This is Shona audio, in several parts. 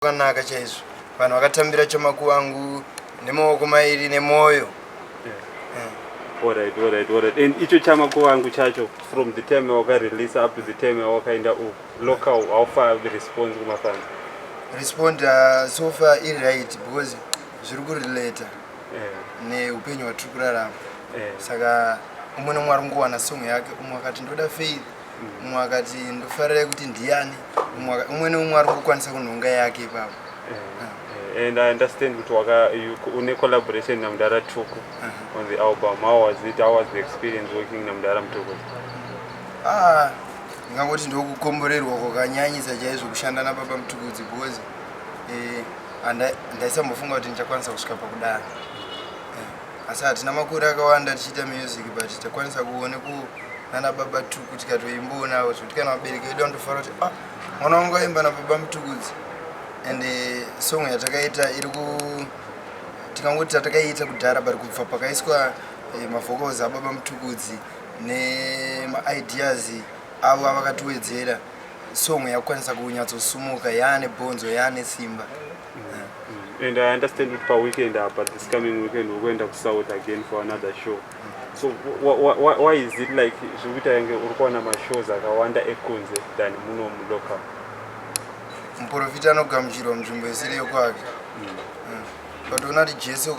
Kwakanaka chaizvo, vanhu vakatambira Chamakuvangu nemaoko mairi nemwoyo. Alright. And icho Chamakuvangu chacho, from the time wakarelease up to the time wakaenda uku local, how far the response kumafans? Respond so far iri right because zviri kurelata neupenyu hwatiri kurarama. Saka umwe nomwe ari kungowana song yake. Umwe akati, "Ndoda Faith." Umwe akati, "Ndofarirai kuti ndiani." Umwe neumwe ari kungokwanisa kunhonga yake ipapo. And I understand kuti une collaboration naMudara Tuku on the album. How was it? How was the experience working naMudara Mtukudzi? Ah, ndingangoti ndokukomborerwa kwakanyanyisa chaizvo kushanda nababa Mutukudzi because ndaisambofunga kuti ndichakwanisa kusvika pakudaro. Asi hatina makore akawanda tichiita music, but takwanisa kuone nana baba Tuku, tikatoimbawo navo, zvekuti kana vabereki vedu vanotofara kuti, "Ah, mwana wangu aimba nababa Mutukudzi." And song yatakaita iri ku tikangoti tatakaita kudhara, but kubva pakaiswa mavocals ababa Mutukudzi nemaideas avo avakatiwedzera, song yakukwanisa kunyatsosumuka, yaane bhonzo, yaane simba. And I understand kuti paweekend apa, this coming weekend, we're going to south again for another show. So why is it like zviri kuita yange uri kuwana mashows akawanda ekunze than muno mulocal? Muprofita anogamuchirwa munzvimbo isiri yokwake. Patoona kuti Jesu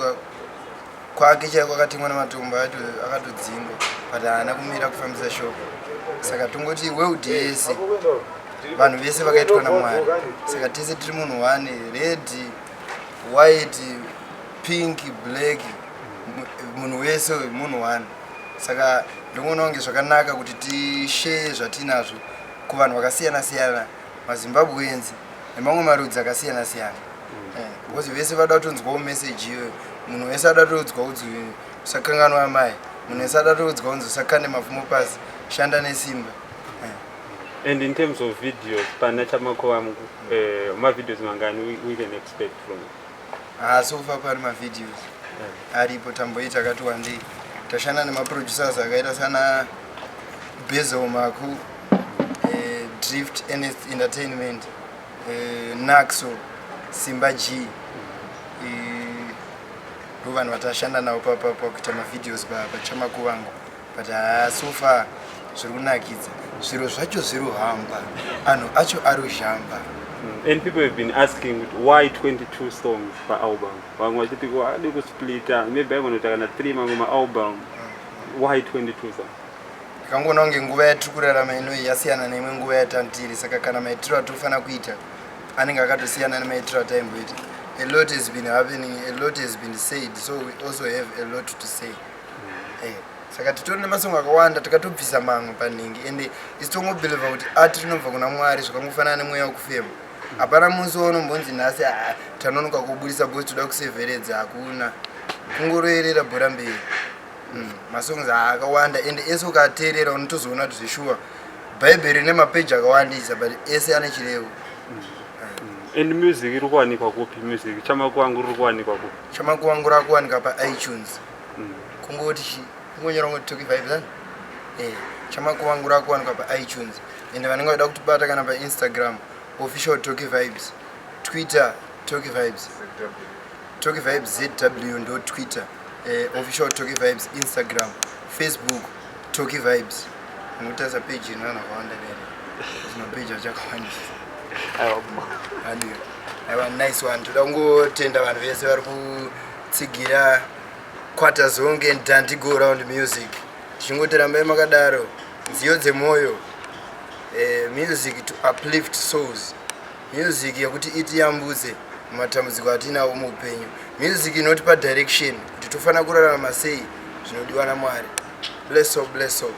kwake chaiko akatemwa nematombo, akatodzingwa, but haana kumira kufambisa shoko. Saka tongoti world yese, vanhu vese vakaitwa naMwari, saka tese tiri munhu one: red, white, pink, black, munhu wese munhu one. Saka ndongoona kunge zvakanaka kuti tishare zvatinazvo kuvanhu vakasiyana siyana, maZimbabweans nemamwe marudzi akasiyana siyana, because vese vada kutonzwawo message iyoyo. Munhu wese ada kutoudzwa kunzi, "Usakanganwa amai." Munhu wese ada kutoudzwa kunzi, "Usakande mapfumo pasi, shanda nesimba." And in terms of videos, pana Chamakuvangu, mavideos mangani we can expect from it? Ah, so far pane mavideos aripo, tamboita akati wandei. Tashanda nemaproducers akaita sana Bezel Maku, Drift Ernest Entertainment, Naxo, Simba G. Ndo vanhu vatashanda navo pakuita mavideos paChamakuvangu. But haa, so far zviri kunakidza, zviro zvacho zviri kuhamba, anhu acho ari kuzhamba. And people have been asking why 22 songs per album. Vamwe vachiti wadi kusplita, maybe aigonoita kana 3 mamwe maalbum. Why 22 songs? Ndikangoona kunge nguva yatiri kurarama inoyi yasiyana neimwe nguva yatantiri, saka kana maitiro atofanira kuita anenge akatosiyana nemaitiro ataimboita. A lot has been happening, a lot has been said, so we also have a lot to say. Saka titori nemasongo akawanda, takatobvisa mamwe panhingi. Ende isi tongobelieva kuti ati rinobva kuna Mwari, zvakangofanana nemweya wekufema. Hapana musi waunombonzi, "Nhasi, ah, tanonoka kubudisa because toda kuseveredza." Hakuna, kungoroerera bhora mberi. Masongs akawanda, ende ese ukateerera unotozoona kuti zveshuwa Bhaibheri rine mapeji akawandisa, but ese ane chirevo. And music iri kuwanikwa kupi? Music Chamakuvangu riri kuwanikwa kupi? Chamakuvangu rakuwanika paitunes. Kungoti kungonyora ngoti Tocky Vibes ani, Chamakuvangu rakuwanikwa paitunes. Ende vanenge vada kutibata kana paInstagram, official Tocky Vibes, Twitter, Tocky Vibes, Tocky Vibes ZW ndo Twitter, official Tocky Vibes Instagram, Facebook, Tocky Vibes. Unotarisa peji ino, vanhu vakawanda dere, mapeji achakawandisa. Aiwa. Adiyo, aiwa, nice one. Toda kungotenda vanhu vese vari kutsigira Kwata Zonge and Dandy Go Round Music, tichingoti rambai makadaro. Nziyo dzemwoyo, music to uplift souls, music yekuti itiyambutse matambudziko atinawo muupenyu, music inotipa direction kuti tofanira kurarama sei zvinodiwa naMwari. Bless up, bless up.